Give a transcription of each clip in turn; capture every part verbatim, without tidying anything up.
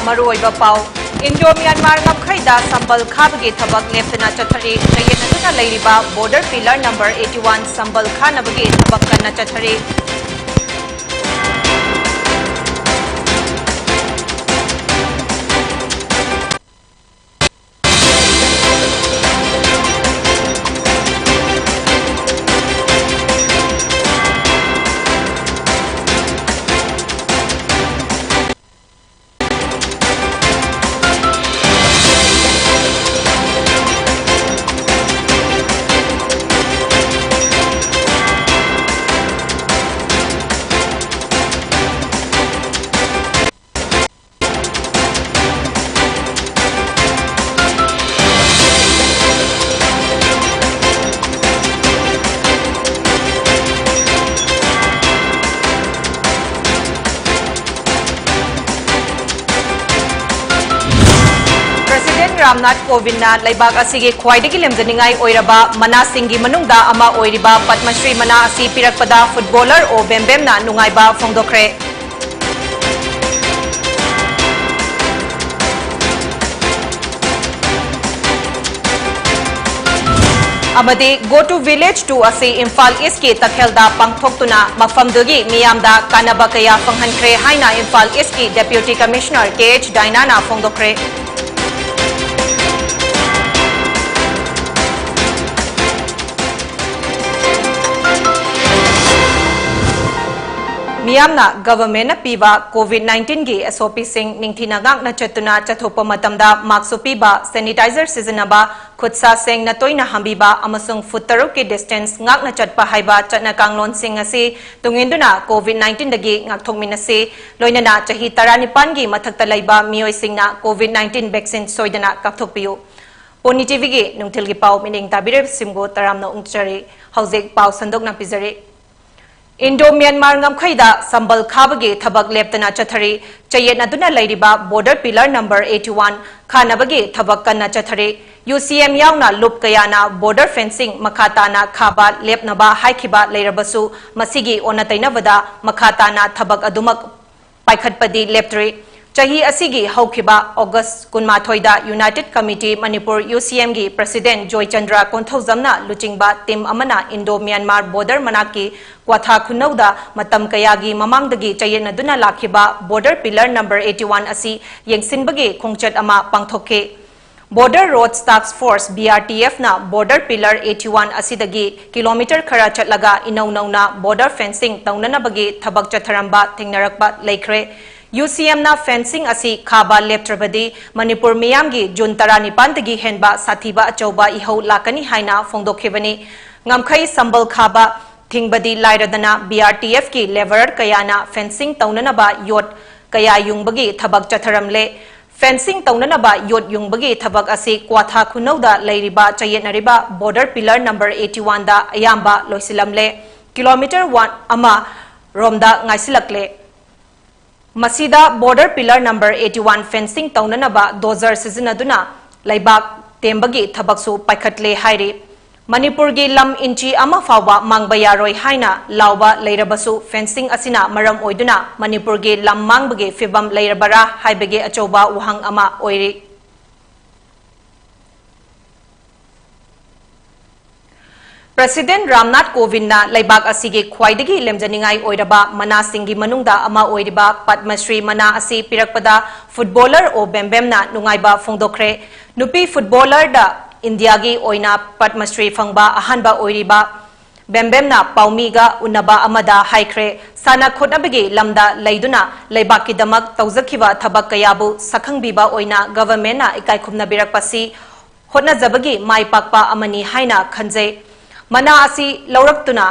ꯃꯔꯨꯑꯣꯏꯕ ꯄꯥꯎ꯫ Indo Myanmar ꯉꯝꯈꯩꯗ ꯁꯝꯕꯜ ꯈꯥꯕꯒꯤ ꯊꯕꯛ ꯂꯦꯞꯇꯅ ꯆꯠꯊꯔꯤ꯫ ꯆꯌꯦꯠꯅꯗꯨꯅ ꯂꯩꯔꯤꯕ border pillar number eighty one ꯁꯝꯕꯜ ꯈꯥꯅꯕꯒꯤ ꯊꯕꯛ ꯀꯟꯅ ꯆꯠꯊꯔꯤ꯫ President ꯔꯥꯝꯅꯥꯊ ꯀꯣꯕꯤꯟꯗꯅ ꯂꯩꯕꯥꯛ ꯑꯁꯤꯒꯤ ꯈ꯭ꯋꯥꯏꯗꯒꯤ ꯂꯦꯝꯖꯅꯤꯡꯉꯥꯏ ꯑꯣꯏꯔꯕ ꯃꯅꯥꯁꯤꯡꯒꯤ ꯃꯅꯨꯡꯗ ꯑꯃ ꯑꯣꯏꯔꯤꯕ ꯄꯗꯃ ꯁ꯭ꯔꯤ ꯃꯅꯥ ꯑꯁꯤ ꯄꯤꯔꯛꯄꯗ footballer ꯑꯣ ꯕꯦꯝꯕꯦꯝꯅ ꯅꯨꯡꯉꯥꯏꯕ ꯐꯣꯡꯗꯣꯛꯈ꯭ꯔꯦ꯫ ꯑꯃꯗꯤ Go to Village two ꯑꯁꯤ ꯏꯝꯐꯥꯜ ꯏꯁꯀꯤ ꯇꯈꯦꯜꯗ ꯄꯥꯡꯊꯣꯛꯇꯨꯅ ꯃꯐꯝꯗꯨꯒꯤ ꯃꯤꯌꯥꯝꯗ ꯀꯥꯟꯅꯕ ꯀꯌꯥ ꯐꯪꯍꯟꯈ꯭ꯔꯦ ꯍꯥꯏꯅ ꯏꯝꯐꯥꯜ ꯏꯁꯀꯤ Deputy Commissioner ꯀꯦ ꯑꯩꯆ ꯗꯥꯏꯅꯥꯅ ꯐꯣꯡꯗꯣꯛꯈ꯭ꯔꯦ꯫ ꯃꯤꯌꯥꯝꯅ governmentꯅ ꯄꯤꯕ COVID nineteenꯒꯤ SOPꯁꯤꯡ ꯅꯤꯡꯊꯤꯅ ꯉꯥꯛꯅ ꯆꯠꯇꯨꯅ ꯆꯠꯊꯣꯛꯄ ꯃꯇꯝꯗ mask ꯎꯞꯄꯤꯕ, sanitizer ꯁꯤꯖꯤꯟꯅꯕ, ꯈꯨꯠꯁꯥ ꯁꯦꯡꯅ ꯇꯣꯏꯅ ꯍꯥꯝꯕꯤꯕ ꯑꯃꯁꯨꯡ foot ꯇꯔꯨꯛꯀꯤ distance ꯉꯥꯛꯅ ꯆꯠꯄ ꯍꯥꯏꯕ ꯆꯠꯅ ꯀꯥꯡꯂꯣꯟꯁꯤꯡ ꯑꯁꯤ ꯇꯨꯡꯏꯟꯗꯨꯅ COVID nineteenꯗꯒꯤ ꯉꯥꯛꯊꯣꯛꯃꯤꯟꯅꯁꯤ꯫ ꯂꯣꯏꯅꯅ ꯆꯍꯤ ꯇꯔꯥꯅꯤꯄꯥꯟꯒꯤ ꯃꯊꯛꯇ ꯂꯩꯕ ꯃꯤꯑꯣꯏꯁꯤꯡꯅ COVID nineteen vaccine ꯁꯣꯏꯗꯅ ꯀꯥꯞꯊꯣꯛꯄꯤꯌꯨ꯫ ꯄꯣꯅꯤ ꯇꯤꯚꯤꯒꯤ ꯅꯨꯡꯊꯤꯜꯒꯤ ꯄꯥꯎ ꯃꯤꯠꯌꯦꯡ ꯇꯥꯕꯤꯔꯤꯕꯁꯤꯡꯕꯨ ꯇꯔꯥꯝꯅ ꯑꯣꯛꯆꯔꯤ꯫ ꯍꯧꯖꯤꯛ ꯄꯥꯎ ꯁꯟꯗꯣꯛꯅ ꯄꯤꯖꯔꯤ꯫ ꯏꯟꯗꯣ ꯃ꯭ꯌꯥꯟꯃꯥꯔ ꯉꯝꯈꯩꯗ ꯁꯝꯕꯜ ꯈꯥꯕꯒꯤ ꯊꯕꯛ ꯂꯦꯞꯇꯅ ꯆꯠꯊꯔꯤ꯫ ꯆꯌꯦꯠꯅꯗꯨꯅ ꯂꯩꯔꯤꯕ border pillar number eighty one ꯈꯥꯅꯕꯒꯤ ꯊꯕꯛ ꯀꯟꯅ ꯆꯠꯊꯔꯤ꯫ UCM ꯌꯥꯎꯅ ꯂꯨꯞ ꯀꯌꯥꯅ border fencing ꯃꯈꯥ ꯇꯥꯅ ꯈꯥꯕ ꯂꯦꯞꯅꯕ ꯍꯥꯏꯈꯤꯕ ꯂꯩꯔꯕꯁꯨ, ꯃꯁꯤꯒꯤ ꯑꯣꯟꯅ ꯇꯩꯅꯕꯗ ꯃꯈꯥ ꯇꯥꯅ ꯊꯕꯛ ꯑꯗꯨꯃꯛ ꯄꯥꯏꯈꯠꯄꯗꯤ ꯂꯦꯞꯇ꯭ꯔꯤ꯫ ꯆꯍꯤ ꯑꯁꯤꯒꯤ ꯍꯧꯈꯤꯕ August ꯀꯨꯟꯃꯥꯊꯣꯏꯗ United Committee Manipur, UCM, ꯒꯤ President ꯖꯣꯏꯆꯟꯗ꯭ꯔ ꯀꯣꯟꯊꯧꯖꯝꯅ ꯂꯨꯆꯤꯡꯕ team ꯑꯃꯅ Indo-Myanmar border ꯃꯅꯥꯛꯀꯤ ꯀ꯭ꯋꯥꯊꯥ ꯈꯨꯟꯅꯧꯗ ꯃꯇꯝ ꯀꯌꯥꯒꯤ ꯃꯃꯥꯡꯗꯒꯤ ꯆꯌꯦꯠꯅꯗꯨꯅ ꯂꯥꯛꯈꯤꯕ border pillar number eighty-one ꯑꯁꯤ ꯌꯦꯡꯁꯤꯟꯕꯒꯤ ꯈꯣꯡꯆꯠ ꯑꯃ ꯄꯥꯡꯊꯣꯛꯈꯤ꯫ Border Roads Task Force, BRTF ꯅ border pillar eighty-one ꯑꯁꯤꯗꯒꯤ kilometre ꯈꯔ ꯆꯠꯂꯒ ꯏꯅꯧ ꯅꯧꯅ border fencing ꯇꯧꯅꯅꯕꯒꯤ ꯊꯕꯛ ꯆꯠꯊꯔꯝꯕ ꯊꯦꯡꯅꯔꯛꯄ ꯂꯩꯈ꯭ꯔꯦ꯫ UCM ꯅ fencing ꯑꯁꯤ ꯈꯥꯕ ꯂꯦꯞꯇ꯭ꯔꯕꯗꯤ ꯃꯅꯤꯄꯨꯔ ꯃꯤꯌꯥꯝꯒꯤ June ꯇꯔꯥꯅꯤꯄꯥꯟꯗꯒꯤ ꯍꯦꯟꯕ ꯁꯥꯊꯤꯕ ꯑꯆꯧꯕ ꯏꯍꯧ ꯂꯥꯛꯀꯅꯤ ꯍꯥꯏꯅ ꯐꯣꯡꯗꯣꯛꯈꯤꯕꯅꯤ꯫ ꯉꯝꯈꯩ ꯁꯝꯕꯜ ꯈꯥꯕ ꯊꯤꯡꯕꯗꯤ ꯂꯥꯏꯔꯗꯅ BRTF ꯀꯤ labourer ꯀꯌꯥꯅ fencing ꯇꯧꯅꯅꯕ ꯌꯣꯠ ꯀꯌꯥ ꯌꯨꯡꯕꯒꯤ ꯊꯕꯛ ꯆꯠꯊꯔꯝꯂꯦ꯫ Fencing ꯇꯧꯅꯅꯕ ꯌꯣꯠ ꯌꯨꯡꯕꯒꯤ ꯊꯕꯛ ꯑꯁꯤ ꯀ꯭ꯋꯥꯊꯥ ꯈꯨꯟꯅꯧꯗ ꯂꯩꯔꯤꯕ ꯆꯌꯦꯠꯅꯔꯤꯕ border pillar number eighty-one ꯗ ꯑꯌꯥꯝꯕ ꯂꯣꯏꯁꯤꯜꯂꯝꯂꯦ꯫ Kilometre one ꯑꯃ ꯔꯣꯝꯗ ꯉꯥꯏꯁꯤꯜꯂꯛꯂꯦ꯫ ꯃꯁꯤꯗ border pillar number eighty-one fencing ꯇꯧꯅꯅꯕ dozer ꯁꯤꯖꯤꯟꯅꯗꯨꯅ ꯂꯩꯕꯥꯛ ꯇꯦꯝꯕꯒꯤ ꯊꯕꯛꯁꯨ ꯄꯥꯏꯈꯠꯂꯦ ꯍꯥꯏꯔꯤ꯫ ꯃꯅꯤꯄꯨꯔꯒꯤ ꯂꯝ inch ꯑꯃ ꯐꯥꯎꯕ ꯃꯥꯡꯕ ꯌꯥꯔꯣꯏ ꯍꯥꯏꯅ ꯂꯥꯎꯕ ꯂꯩꯔꯕꯁꯨ, fencing ꯑꯁꯤꯅ ꯃꯔꯝ ꯑꯣꯏꯗꯨꯅ ꯃꯅꯤꯄꯨꯔꯒꯤ ꯂꯝ ꯃꯥꯡꯕꯒꯤ ꯐꯤꯚꯝ ꯂꯩꯔꯕꯔꯥ ꯍꯥꯏꯕꯒꯤ ꯑꯆꯧꯕ ꯋꯥꯍꯪ ꯑꯃ ꯑꯣꯏꯔꯤ꯫ President ꯔꯥꯝꯅꯥꯊ ꯀꯣꯕꯤꯟꯗꯅ ꯂꯩꯕꯥꯛ ꯑꯁꯤꯒꯤ ꯈ꯭ꯋꯥꯏꯗꯒꯤ ꯂꯦꯝꯖꯅꯤꯡꯉꯥꯏ ꯑꯣꯏꯔꯕ ꯃꯅꯥꯁꯤꯡꯒꯤ ꯃꯅꯨꯡꯗ ꯑꯃ ꯑꯣꯏꯔꯤꯕ ꯄꯗꯃ ꯁ꯭ꯔꯤ ꯃꯅꯥ ꯑꯁꯤ ꯄꯤꯔꯛꯄꯗ footballer ꯑꯣ ꯕꯦꯝꯕꯦꯝꯅ ꯅꯨꯡꯉꯥꯏꯕ ꯐꯣꯡꯗꯣꯛꯈ꯭ꯔꯦ꯫ ꯅꯨꯄꯤ footballer ꯗ ꯏꯟꯗꯤꯌꯥꯒꯤ ꯑꯣꯏꯅ ꯄꯗꯃ ꯁ꯭ꯔꯤ ꯐꯪꯕ ꯑꯍꯥꯟꯕ ꯑꯣꯏꯔꯤꯕ ꯕꯦꯝꯕꯦꯝꯅ ꯄꯥꯎꯃꯤꯒ ꯎꯅꯕ ꯑꯃꯗ ꯍꯥꯏꯈ꯭ꯔꯦ, ꯁꯥꯟꯅ ꯈꯣꯠꯅꯕꯒꯤ ꯂꯝꯗ ꯂꯩꯗꯨꯅ ꯂꯩꯕꯥꯛꯀꯤꯗꯃꯛ ꯇꯧꯖꯈꯤꯕ ꯊꯕꯛ ꯀꯌꯥꯕꯨ ꯁꯛꯈꯪꯕꯤꯕ ꯑꯣꯏꯅ government ꯅ ꯏꯀꯥꯏꯈꯨꯝꯅꯕꯤꯔꯛꯄꯁꯤ ꯍꯣꯠꯅꯖꯕꯒꯤ ꯃꯥꯏ ꯄꯥꯛꯄ ꯑꯃꯅꯤ ꯍꯥꯏꯅ ꯈꯟꯖꯩ꯫ ꯃꯅꯥ ꯑꯁꯤ ꯂꯧꯔꯛꯇꯨꯅ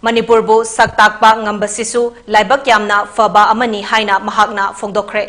ꯃꯅꯤꯄꯨꯔꯕꯨ ꯁꯛ ꯇꯥꯛꯄ ꯉꯝꯕꯁꯤꯁꯨ ꯂꯥꯏꯕꯛ ꯌꯥꯝꯅ ꯐꯕ ꯑꯃꯅꯤ ꯍꯥꯏꯅ ꯃꯍꯥꯛꯅ ꯐꯣꯡꯗꯣꯛꯈ꯭ꯔꯦ꯫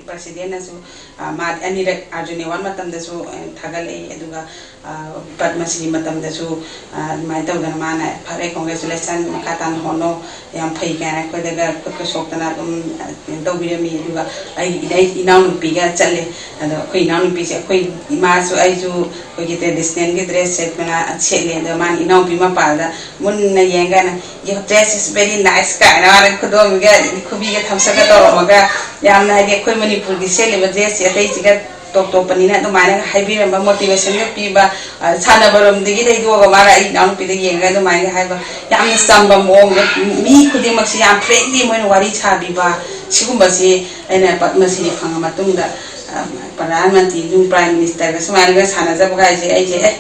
ꯄ꯭ꯔꯁꯤꯗꯦꯟꯅꯁꯨ, ꯑ, ꯃꯥ ꯑꯅꯤꯔꯛ ꯑꯥꯔꯖꯨꯟ ꯑꯦꯋꯥꯔꯗ ꯃꯇꯝꯗꯁꯨ, ꯑ, ꯊꯥꯒꯠꯂꯛꯏ, ꯑꯗꯨꯒ, ꯑ, ꯄꯗꯃꯁ꯭ꯔꯤ ꯃꯇꯝꯗꯁꯨ, ꯑ, ꯑꯗꯨꯃꯥꯏꯅ ꯇꯧꯗꯅ ꯃꯥꯅ "ꯐꯔꯦ, ꯀꯣꯡꯒ꯭ꯔꯦꯆꯨꯂꯦꯁꯟ, ꯃꯈꯥ ꯇꯥꯅ ꯍꯣꯠꯅꯧ, ꯌꯥꯝ ꯐꯩ" ꯀꯥꯏꯅ ꯑꯩꯈꯣꯏꯗꯒ ꯈꯨꯠꯀ ꯁꯣꯛꯇꯅ ꯑꯗꯨꯝ, ꯑ, ꯀꯩꯅꯣ ꯇꯧꯕꯤꯔꯝꯃꯤ꯫ ꯑꯗꯨꯒ ꯑꯩ, ꯑꯩ ꯏꯅꯥꯎꯅꯨꯄꯤꯒ ꯆꯠꯂꯦ꯫ ꯑꯗꯣ ꯑꯩꯈꯣꯏ ꯏꯅꯥꯎꯅꯨꯄꯤꯁꯦ, ꯑꯩꯈꯣꯏ ꯏꯃꯥꯁꯨ ꯑꯩꯁꯨ ꯑꯩꯈꯣꯏꯒꯤ ꯇ꯭ꯔꯦꯗꯤꯁꯅꯦꯜꯒꯤ ꯗ꯭ꯔꯦꯁ ꯁꯦꯠꯄꯅ, ꯁꯦꯠꯂꯦ꯫ ꯑꯗꯣ ꯃꯥꯅ ꯏꯅꯥꯎꯄꯤ ꯃꯄꯥꯗ ꯃꯨꯟꯅ ꯌꯦꯡꯒꯅ, "Your dress is very nice" ꯀꯥꯏꯅ ꯃꯥꯅ ꯈꯨꯗꯣꯝꯒ ꯈꯨꯕꯤꯒ ꯊꯝꯁꯒ ꯇꯧꯔꯝꯃꯒ, ꯌꯥꯝꯅ, ꯍꯥꯏꯗꯤ, ꯑꯩꯈꯣꯏ ꯃꯅꯤꯄꯨꯔꯒꯤ ꯁꯦꯠꯂꯤꯕ ꯗ꯭ꯔꯦꯁꯁꯦ ꯑꯇꯩꯁꯤꯒ ꯇꯣꯞ ꯇꯣꯞꯄꯅꯤꯅ ꯑꯗꯨꯃꯥꯏꯅ ꯍꯥꯏꯕꯤꯔꯝꯕ, ꯃꯣꯇꯤꯚꯦꯁꯟꯒ ꯄꯤꯕ, ꯑ, ꯁꯥꯟꯅꯕꯔꯣꯝꯗꯒꯤ ꯂꯩꯗꯣꯛꯑꯒ ꯃꯥꯅ ꯑꯩ ꯏꯅꯥꯎꯅꯨꯄꯤꯗ ꯌꯦꯡꯉꯒ ꯑꯗꯨꯃꯥꯏꯅ ꯍꯥꯏꯕ, ꯌꯥꯝꯅ ꯆꯝꯕ ꯃꯑꯣꯡꯗ, ꯃꯤ ꯈꯨꯗꯤꯡꯃꯛꯁꯤ ꯌꯥꯝ ꯐ꯭ꯔꯦꯡꯂꯤ ꯃꯣꯏꯅ ꯋꯥꯔꯤ ꯁꯥꯕꯤꯕ, ꯁꯤꯒꯨꯝꯕꯁꯤ ꯑꯩꯅ ꯄꯗꯃꯁ꯭ꯔꯤ ꯐꯪꯉ ꯃꯇꯨꯡꯗ, ꯑ, ꯄ꯭ꯔꯙꯥꯟ ꯃꯟꯇ꯭ꯔꯤ ꯑꯗꯨꯝ ꯄ꯭ꯔꯥꯏꯝ ꯃꯤꯅꯤꯁꯇꯔꯒ ꯁꯨꯃꯥꯏꯅꯒ ꯁꯥꯟꯅꯖꯕ ꯍꯥꯏꯁꯦ ꯑꯩꯁꯦ, ꯑꯦ,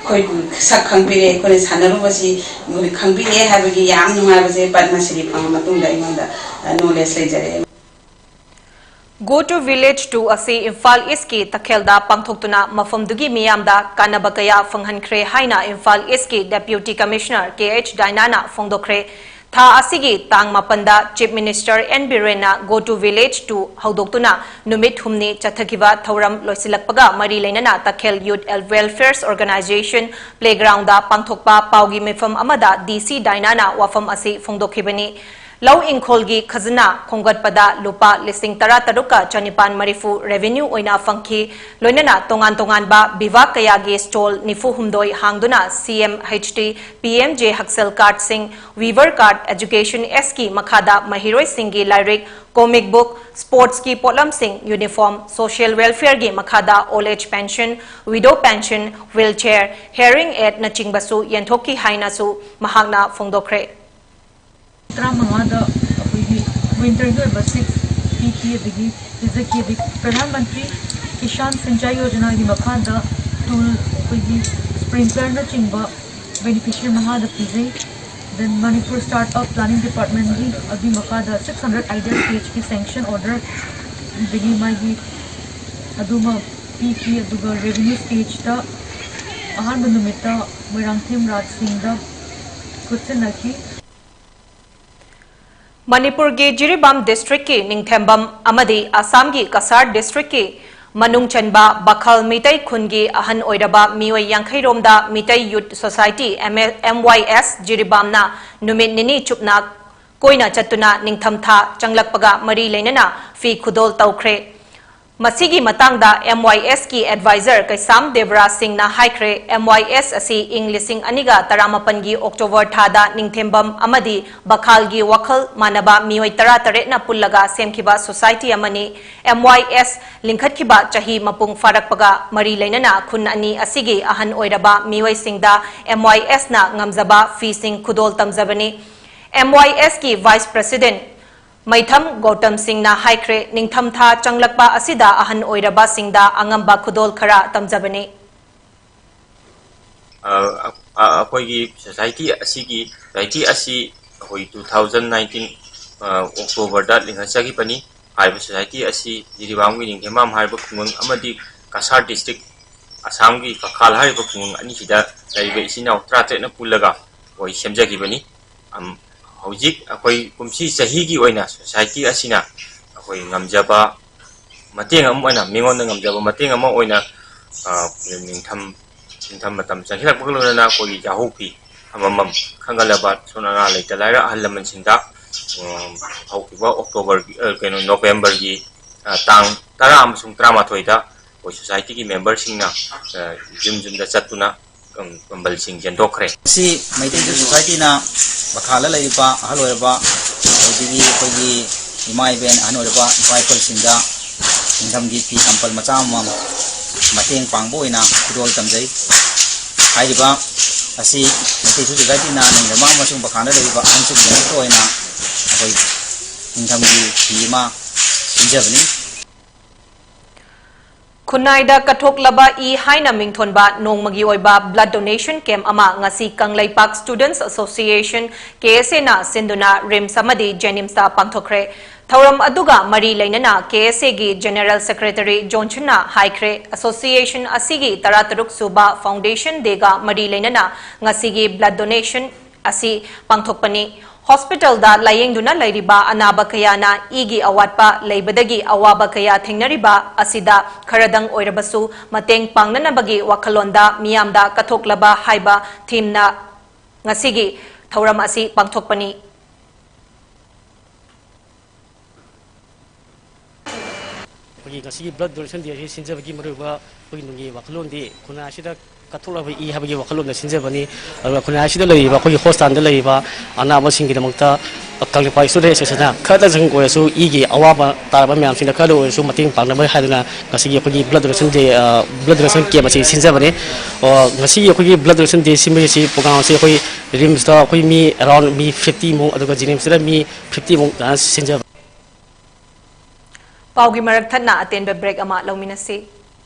ꯑꯩꯈꯣꯏ ꯁꯛ ꯈꯪꯕꯤꯔꯦ, ꯑꯩꯈꯣꯏꯅ ꯁꯥꯟꯅꯔꯨꯕꯁꯤ ꯃꯣꯏꯅ ꯈꯪꯕꯤꯔꯦ ꯍꯥꯏꯕꯒꯤ ꯌꯥꯝ ꯅꯨꯡꯉꯥꯏꯕꯁꯦ ꯄꯗꯃꯁ꯭ꯔꯤ ꯐꯪꯉ ꯃꯇꯨꯡꯗ ꯑꯩꯉꯣꯟꯗ, ꯑ, knowledge ꯂꯩꯖꯔꯛꯑꯦ꯫ Go to Village two ꯑꯁꯤ ꯏꯝꯐꯥꯜ ꯏꯁꯀꯤ ꯇꯈꯦꯜꯗ ꯄꯥꯡꯊꯣꯛꯇꯨꯅ ꯃꯐꯝꯗꯨꯒꯤ ꯃꯤꯌꯥꯝꯗ ꯀꯥꯟꯅꯕ ꯀꯌꯥ ꯐꯪꯍꯟꯈ꯭ꯔꯦ ꯍꯥꯏꯅ ꯏꯝꯐꯥꯜ ꯏꯁꯀꯤ ꯗꯦꯄ꯭ꯌꯨꯇꯤ ꯀꯃꯤꯁꯅꯔ ꯀꯦ ꯑꯩꯆ ꯗꯥꯏꯅꯥꯅ ꯐꯣꯡꯗꯣꯛꯈ꯭ꯔꯦ꯫ ꯊꯥ ꯑꯁꯤꯒꯤ ꯇꯥꯡ ꯃꯥꯄꯟꯗ ꯆꯤꯐ ꯃꯤꯅꯤꯁꯇꯔ ꯑꯦꯟ ꯕꯤꯔꯦꯟꯅ Go to Village two ꯍꯧꯗꯣꯛꯇꯨꯅ ꯅꯨꯃꯤꯠ ꯍꯨꯝꯅꯤ ꯆꯠꯊꯈꯤꯕ ꯊꯧꯔꯝ ꯂꯣꯏꯁꯤꯜꯂꯛꯄꯒ ꯃꯔꯤ ꯂꯩꯅꯅ ꯇꯈꯦꯜ ꯌꯨꯠ ꯋꯦꯜꯐꯤꯌꯔꯁ ꯑꯣꯔꯒꯅꯥꯏꯖꯦꯁꯟ ꯄ꯭ꯂꯦꯒ꯭ꯔꯥꯎꯟꯗ ꯄꯥꯡꯊꯣꯛꯄ ꯄꯥꯎꯒꯤ ꯃꯤꯐꯝ ꯑꯃꯗ ꯗꯤ ꯁꯤ ꯗꯥꯏꯅꯥꯅ ꯋꯥꯐꯝ ꯑꯁꯤ ꯐꯣꯡꯗꯣꯛꯈꯤꯕꯅꯤ꯫ ꯂꯧ ꯏꯪꯈꯣꯜꯒꯤ ꯈꯖꯅꯥ ꯈꯣꯝꯒꯠꯄꯗ ꯂꯨꯄꯥ ꯂꯤꯁꯤꯡ ꯇꯔꯥꯇꯔꯨꯛꯀ ꯆꯅꯤꯄꯥꯟ ꯃꯔꯤꯐꯨ ꯔꯦꯚꯤꯅ꯭ꯌꯨ ꯑꯣꯏꯅ ꯐꯪꯈꯤ꯫ ꯂꯣꯏꯅꯅ ꯇꯣꯉꯥꯟ ꯇꯣꯉꯥꯟꯕ ꯕꯤꯚꯥꯒ ꯀꯌꯥꯒꯤ ꯁ꯭ꯇꯣꯜ ꯅꯤꯐꯨ ꯍꯨꯝꯗꯣꯏ ꯍꯥꯡꯗꯨꯅ ꯁꯤ M H T, P M J ꯍꯛꯁꯦꯜ ꯀꯥꯔꯗꯁꯤꯡ, ꯋꯤꯚꯔ ꯀꯥꯔꯗ, ꯑꯦꯖꯨꯀꯦꯁꯟ ꯑꯦꯁꯀꯤ ꯃꯈꯥꯗ ꯃꯍꯩꯔꯣꯏꯁꯤꯡꯒꯤ ꯂꯥꯏꯔꯤꯛ, ꯀꯣꯃꯤꯛ ꯕꯨꯛ, ꯁ꯭ꯄꯣꯔꯠꯁꯀꯤ ꯄꯣꯠꯂꯝꯁꯤꯡ, ꯌꯨꯅꯤꯐꯣꯔꯝ, ꯁꯣꯁꯤꯌꯦꯜ ꯋꯦꯜꯐꯤꯌꯔꯒꯤ ꯃꯈꯥꯗ old age pension, widow pension, wheelchair, hearing ꯑꯦꯗꯅꯆꯤꯡꯕꯁꯨ ꯌꯦꯟꯊꯣꯛꯈꯤ ꯍꯥꯏꯅꯁꯨ ꯃꯍꯥꯛꯅ ꯐꯣꯡꯗꯣꯛꯈ꯭ꯔꯦ꯫ ꯇꯔꯥꯃꯉꯥꯗ ꯑꯩꯈꯣꯏꯒꯤ ꯋꯤꯟꯇꯔꯒꯤ ꯑꯣꯏꯕ ꯁꯤꯠꯁ ꯄꯤꯈꯤ, ꯑꯗꯒꯤ ꯄꯤꯖꯈꯤ, ꯑꯗꯒꯤ ꯄ꯭ꯔꯙꯥꯟ ꯃꯟꯇ꯭ꯔꯤ ꯀꯤꯁꯥꯟ ꯁꯤꯟꯆꯥꯏ ꯌꯣꯖꯅꯥꯒꯤ ꯃꯈꯥꯗ ꯇꯨꯜ, ꯑꯩꯈꯣꯏꯒꯤ ꯁ꯭ꯄ꯭ꯔꯤꯡꯀ꯭ꯂꯔꯅꯆꯤꯡꯕ ꯕꯦꯅꯤꯐꯤꯁꯔꯤ ꯃꯉꯥꯗ ꯄꯤꯖꯩ꯫ Then Manipur start up planning ꯗꯤꯄꯥꯔꯠꯃꯦꯟꯒꯤ ꯑꯗꯨꯒꯤ ꯃꯈꯥꯗ ꯁꯤꯛꯁ ꯍꯟꯗ꯭ꯔꯦꯠ ꯑꯥꯏꯗꯤꯌꯥ ꯁ꯭ꯇꯦꯠꯀꯤ ꯁꯦꯡꯁꯟ ꯑꯣꯔꯗꯔ, ꯑꯗꯒꯤ ꯃꯥꯒꯤ ꯑꯗꯨꯃ ꯄꯤꯈꯤ꯫ ꯑꯗꯨꯒ ꯔꯦꯚꯤꯅ꯭ꯌꯨ ꯁ꯭ꯇꯦꯠꯇ ꯑꯍꯥꯟꯕ ꯅꯨꯃꯤꯠꯇ ꯃꯣꯏꯔꯥꯡꯊꯦꯝ ꯔꯥꯖ ꯁꯤꯡꯗ ꯈꯨꯠꯁꯤꯟꯅꯈꯤ꯫ ꯃꯅꯤꯄꯨꯔꯒꯤ ꯖꯤꯔꯤꯕꯥꯝ ꯗꯤꯁꯇ꯭ꯔꯤꯛꯀꯤ ꯅꯤꯡꯊꯦꯝꯕꯝ ꯑꯃꯗꯤ ꯑꯁꯥꯝꯒꯤ ꯀꯁꯥꯔ ꯗꯤꯁꯇ꯭ꯔꯤꯛꯀꯤ ꯃꯅꯨꯡ ꯆꯟꯕ ꯕꯈꯜ ꯃꯤꯇꯩ ꯈꯨꯟꯒꯤ ꯑꯍꯟ ꯑꯣꯏꯔꯕ ꯃꯤꯑꯣꯏ ꯌꯥꯡꯈꯩ ꯔꯣꯝꯗ ꯃꯤꯇꯩ ꯌꯨꯠ ꯁꯣꯁꯥꯏꯇꯤ, ꯑꯦꯝ ꯑꯦ, ꯑꯦꯝ ꯋꯥꯏ ꯑꯦꯁ, ꯖꯤꯔꯤꯕꯥꯝꯅ ꯅꯨꯃꯤꯠ ꯅꯤꯅꯤ ꯆꯨꯞꯅ ꯀꯣꯏꯅ ꯆꯠꯇꯨꯅ ꯅꯤꯡꯊꯝꯊꯥ ꯆꯪꯂꯛꯄꯒ ꯃꯔꯤ ꯂꯩꯅꯅ ꯐꯤ ꯈꯨꯗꯣꯜ ꯇꯧꯈ꯭ꯔꯦ꯫ ꯃꯁꯤꯒꯤ ꯃꯇꯥꯡꯗ ꯑꯦꯝ ꯋꯥꯏ ꯑꯦꯁꯀꯤ ꯑꯦꯗꯚꯥꯏꯖꯔ ꯀꯩꯁꯥꯝ ꯗꯦꯕꯔꯥꯖ ꯁꯤꯡꯅ ꯍꯥꯏꯈ꯭ꯔꯦ, ꯑꯦꯝ ꯋꯥꯏ ꯑꯦꯁ ꯑꯁꯤ ꯏꯪ ꯂꯤꯁꯤꯡ ꯑꯅꯤꯒ ꯇꯔꯥꯃꯥꯄꯟꯒꯤ ꯑꯣꯛꯇꯣꯕꯔ ꯊꯥꯗ ꯅꯤꯡꯊꯦꯝꯕꯝ ꯑꯃꯗꯤ ꯕꯈꯥꯜꯒꯤ ꯋꯥꯈꯜ ꯃꯥꯟꯅꯕ ꯃꯤꯑꯣꯏ ꯇꯔꯥꯇꯔꯦꯠꯅ ꯄꯨꯜꯂꯒ ꯁꯦꯝꯈꯤꯕ ꯁꯣꯁꯥꯏꯇꯤ ꯑꯃꯅꯤ꯫ ꯑꯦꯝ ꯋꯥꯏ ꯑꯦꯁ ꯂꯤꯡꯈꯠꯈꯤꯕ ꯆꯍꯤ ꯃꯄꯨꯡ ꯐꯥꯔꯛꯄꯒ ꯃꯔꯤ ꯂꯩꯅꯅ ꯈꯨꯟ ꯑꯅꯤ ꯑꯁꯤꯒꯤ ꯑꯍꯟ ꯑꯣꯏꯔꯕ ꯃꯤꯑꯣꯏꯁꯤꯡꯗ ꯑꯦꯝ ꯋꯥꯏ ꯑꯦꯁꯅ ꯉꯝꯖꯕ ꯐꯤꯁꯤꯡ ꯈꯨꯗꯣꯜ ꯇꯝꯖꯕꯅꯤ꯫ ꯑꯦꯝ ꯋꯥꯏ ꯑꯦꯁꯀꯤ ꯚꯥꯏꯁ ꯄ꯭ꯔꯦꯁꯤꯗꯦꯟꯠ ꯃꯩꯊꯝ ꯒꯧꯇꯝ ꯁꯤꯡꯅ ꯍꯥꯏꯈ꯭ꯔꯦ, ꯅꯤꯡꯊꯝꯊꯥ ꯆꯪꯂꯛꯄ ꯑꯁꯤꯗ ꯑꯍꯟ ꯑꯣꯏꯔꯕꯁꯤꯡꯗ ꯑꯉꯝꯕ ꯈꯨꯗꯣꯜ ꯈꯔ ꯇꯝꯖꯕꯅꯤ꯫ ꯑ, ꯑ, ꯑꯩꯈꯣꯏꯒꯤ ꯁꯣꯁꯥꯏꯇꯤ ꯑꯁꯤꯒꯤ, ꯁꯣꯁꯥꯏꯇꯤ ꯑꯁꯤ ꯑꯩꯈꯣꯏ two thousand nineteen, ꯑ, ꯑꯣꯛꯇꯣꯕꯔꯗ ꯂꯤꯡꯈꯠꯆꯈꯤꯕꯅꯤ꯫ ꯍꯥꯏꯔꯤꯕ ꯁꯣꯁꯥꯏꯇꯤ ꯑꯁꯤ ꯖꯤꯔꯤꯕꯥꯝꯒꯤ ꯅꯤꯡꯊꯦꯝꯕꯝ ꯍꯥꯏꯔꯤꯕ ꯈꯨꯡꯒꯪ ꯑꯃꯗꯤ ꯀꯁꯥꯔ ꯗꯤꯁꯇ꯭ꯔꯤꯛ, ꯑꯁꯥꯝꯒꯤ ꯀꯈꯥꯜ ꯍꯥꯏꯔꯤꯕ ꯈꯨꯡꯒꯪ ꯑꯅꯤꯁꯤꯗ ꯂꯩꯔꯤꯕ ꯏꯆꯤꯟ ꯏꯅꯥꯎ ꯇꯔꯥꯇꯔꯦꯠꯅ ꯄꯨꯜꯂꯒ ꯑꯩꯈꯣꯏ ꯁꯦꯝꯖꯈꯤꯕꯅꯤ꯫ ꯑꯝ, ꯍꯧꯖꯤꯛ ꯑꯩꯈꯣꯏ ꯀꯨꯝꯁꯤ ꯆꯍꯤꯒꯤ ꯑꯣꯏꯅ ꯁꯣꯁꯥꯏꯇꯤ ꯑꯁꯤꯅ ꯑꯩꯈꯣꯏ ꯉꯝꯖꯕ ꯃꯇꯦꯡ ꯑꯃ ꯑꯣꯏꯅ, ꯃꯤꯉꯣꯟꯗ ꯉꯝꯖꯕ ꯃꯇꯦꯡ ꯑꯃ ꯑꯣꯏꯅ, ꯑ, ꯅꯤꯡꯊꯝ, ꯅꯤꯡꯊꯝ ꯃꯇꯝ ꯆꯪꯁꯤꯜꯂꯛꯄꯒ ꯂꯣꯏꯅꯅ ꯑꯩꯈꯣꯏꯒꯤ ꯌꯥꯍꯧ ꯐꯤ ꯑꯃꯃꯝ ꯈꯪꯒꯜꯂꯕ ꯑꯁꯣꯟ ꯑꯅꯥ ꯂꯩꯇ ꯂꯥꯏꯔ ꯑꯍꯜ ꯂꯃꯟꯁꯤꯡꯗ, ꯑ, ꯍꯧꯈꯤꯕ ꯑꯣꯛꯇꯣꯕꯔꯒꯤ, ꯑ, ꯀꯩꯅꯣ, ꯅꯣꯕꯦꯝꯕꯔꯒꯤ, ꯑ, ꯇꯥꯡ ꯇꯔꯥ ꯑꯃꯁꯨꯡ ꯇꯔꯥꯃꯥꯊꯣꯏꯗ ꯑꯩꯈꯣꯏ ꯁꯣꯁꯥꯏꯇꯤꯒꯤ ꯃꯦꯝꯕꯔꯁꯤꯡꯅ, ꯑ, ꯌꯨꯝ ꯌꯨꯝꯗ ꯆꯠꯇꯨꯅ ꯀꯝ-, ꯀꯝꯕꯜꯁꯤꯡ ꯌꯦꯟꯊꯣꯛꯈ꯭ꯔꯦ꯫ ꯃꯁꯤ ꯃꯩꯇꯩ ꯁꯣꯁꯥꯏꯇꯤꯅ ꯕꯈꯥꯜꯗ ꯂꯩꯔꯤꯕ ꯑꯍꯜ ꯑꯣꯏꯔꯕ, ꯑꯗꯒꯤ ꯑꯩꯈꯣꯏꯒꯤ ꯏꯃꯥ ꯏꯕꯦꯟ ꯑꯍꯟ ꯑꯣꯏꯔꯕ ꯏꯄꯥ ꯏꯄꯨꯁꯤꯡꯗ ꯅꯤꯡꯊꯝꯒꯤ ꯐꯤ ꯀꯝꯕꯜ ꯃꯆꯥ ꯑꯃꯃꯝ ꯃꯇꯦꯡ ꯄꯥꯡꯕ ꯑꯣꯏꯅ ꯈꯨꯗꯣꯜ ꯇꯝꯖꯩ꯫ ꯍꯥꯏꯔꯤꯕ ꯑꯁꯤ ꯃꯩꯇꯩ ꯁꯣꯁꯥꯏꯇꯤꯅ ꯅꯤꯡꯊꯝꯕꯝ ꯑꯃꯁꯨꯡ ꯕꯈꯥꯜꯗ ꯂꯩꯔꯤꯕ ꯑꯍꯟꯁꯤꯡꯒꯤꯗꯃꯛꯇ ꯑꯣꯏꯅ ꯑꯩꯈꯣꯏ ꯅꯤꯡꯊꯝꯒꯤ ꯐꯤ ꯑꯃ ꯁꯤꯟꯖꯕꯅꯤ꯫ ꯈꯨꯟꯅꯥꯏꯗ ꯀꯠꯊꯣꯛꯂꯕ ꯏ ꯍꯥꯏꯅ ꯃꯤꯡꯊꯣꯟꯕ ꯅꯣꯡꯃꯒꯤ ꯑꯣꯏꯕ blood donation camp ꯑꯃ ꯉꯁꯤ ꯀꯪꯂꯩꯄꯥꯛ Students Association, ꯀꯦ ꯑꯦꯁ ꯑꯦꯅ ꯁꯤꯟꯗꯨꯅ ꯔꯤꯝꯁ ꯑꯃꯗꯤ ꯖꯦꯅꯤꯝꯁꯇ ꯄꯥꯡꯊꯣꯛꯈ꯭ꯔꯦ꯫ ꯊꯧꯔꯝ ꯑꯗꯨꯒ ꯃꯔꯤ ꯂꯩꯅꯅ ꯀꯦ ꯑꯦꯁ ꯑꯦꯒꯤ General Secretary ꯖꯣꯟꯁꯟꯅ ꯍꯥꯏꯈ꯭ꯔꯦ, association ꯑꯁꯤꯒꯤ ꯇꯔꯥꯇꯔꯨꯛ ꯁꯨꯕ foundation dayꯒ ꯃꯔꯤ ꯂꯩꯅꯅ ꯉꯁꯤꯒꯤ blood donation ꯑꯁꯤ ꯄꯥꯡꯊꯣꯛꯄꯅꯤ꯫ ꯍꯣꯁꯄꯤꯇꯥꯜꯗ ꯂꯥꯌꯦꯡꯗꯨꯅ ꯂꯩꯔꯤꯕ ꯑꯅꯥꯕ ꯀꯌꯥꯅ ꯏꯒꯤ ꯑꯋꯥꯠꯄ ꯂꯩꯕꯗꯒꯤ ꯑꯋꯥꯕ ꯀꯌꯥ ꯊꯦꯡꯅꯔꯤꯕ ꯑꯁꯤꯗ ꯈꯔꯗꯪ ꯑꯣꯏꯔꯕꯁꯨ ꯃꯇꯦꯡ ꯄꯥꯡꯅꯅꯕꯒꯤ ꯋꯥꯈꯜꯂꯣꯟꯗ ꯃꯤꯌꯥꯝꯗ ꯀꯠꯊꯣꯛꯂꯕ ꯍꯥꯏꯕ ꯊꯤꯝꯅ ꯉꯁꯤꯒꯤ ꯊꯧꯔꯝ ꯑꯁꯤ ꯄꯥꯡꯊꯣꯛꯄꯅꯤ꯫ ꯑꯩꯈꯣꯏꯒꯤ ꯉꯁꯤꯒꯤ blood donation day ꯑꯁꯤ ꯁꯤꯟꯖꯕꯒꯤ ꯃꯔꯨꯑꯣꯏꯕ ꯑꯩꯈꯣꯏꯒꯤ ꯅꯨꯡꯒꯤ ꯋꯥꯈꯜꯂꯣꯟꯗꯤ ꯈꯨꯟꯅꯥꯏ ꯑꯁꯤꯗ ꯀꯠꯊꯣꯛꯂꯕ ꯏ ꯍꯥꯏꯕꯒꯤ ꯋꯥꯈꯜꯂꯣꯟꯗ ꯁꯤꯟꯖꯕꯅꯤ꯫ ꯑꯗꯨꯒ ꯈꯨꯟꯅꯥꯏ ꯑꯁꯤꯗ ꯂꯩꯔꯤꯕ ꯑꯩꯈꯣꯏꯒꯤ ꯍꯣꯁꯄꯤꯇꯥꯜꯗ ꯂꯩꯔꯤꯕ ꯑꯅꯥꯕꯁꯤꯡꯒꯤꯗꯃꯛꯇ ꯀꯪꯂꯩꯄꯥꯛ Student Association ꯈꯔꯗꯪ ꯑꯣꯏꯔꯁꯨ ꯏꯒꯤ ꯑꯋꯥꯕ ꯇꯥꯔꯕ ꯃꯌꯥꯝꯁꯤꯡꯗ ꯈꯔꯗ ꯑꯣꯏꯔꯁꯨ ꯃꯇꯦꯡ ꯄꯥꯡꯅꯕ ꯍꯥꯏꯗꯨꯅ ꯉꯁꯤꯒꯤ ꯑꯩꯈꯣꯏꯒꯤ blood donation day, ꯑ, blood donation camp ꯑꯁꯤ ꯁꯤꯟꯖꯕꯅꯤ꯫ ꯑ, ꯉꯁꯤꯒꯤ ꯑꯩꯈꯣꯏꯒꯤ blood donation day ꯁꯤꯟꯕꯒꯤ program ꯑꯁꯤ ꯑꯩꯈꯣꯏ RIMSꯇ ꯑꯩꯈꯣꯏ ꯃꯤ around ꯃꯤ fifty ꯃꯨꯛ, ꯑꯗꯨꯒ JNIMSꯇ ꯃꯤ fifty ꯃꯨꯛ ꯑꯗꯨꯃꯥꯏꯅ ꯁꯤꯟꯖꯕꯅꯤ꯫ ꯄꯥꯎꯒꯤ ꯃꯔꯛ ꯊꯠꯅ ꯑꯇꯦꯟꯕ break ꯑꯃ ꯂꯧꯃꯤꯟꯅꯁꯤ꯫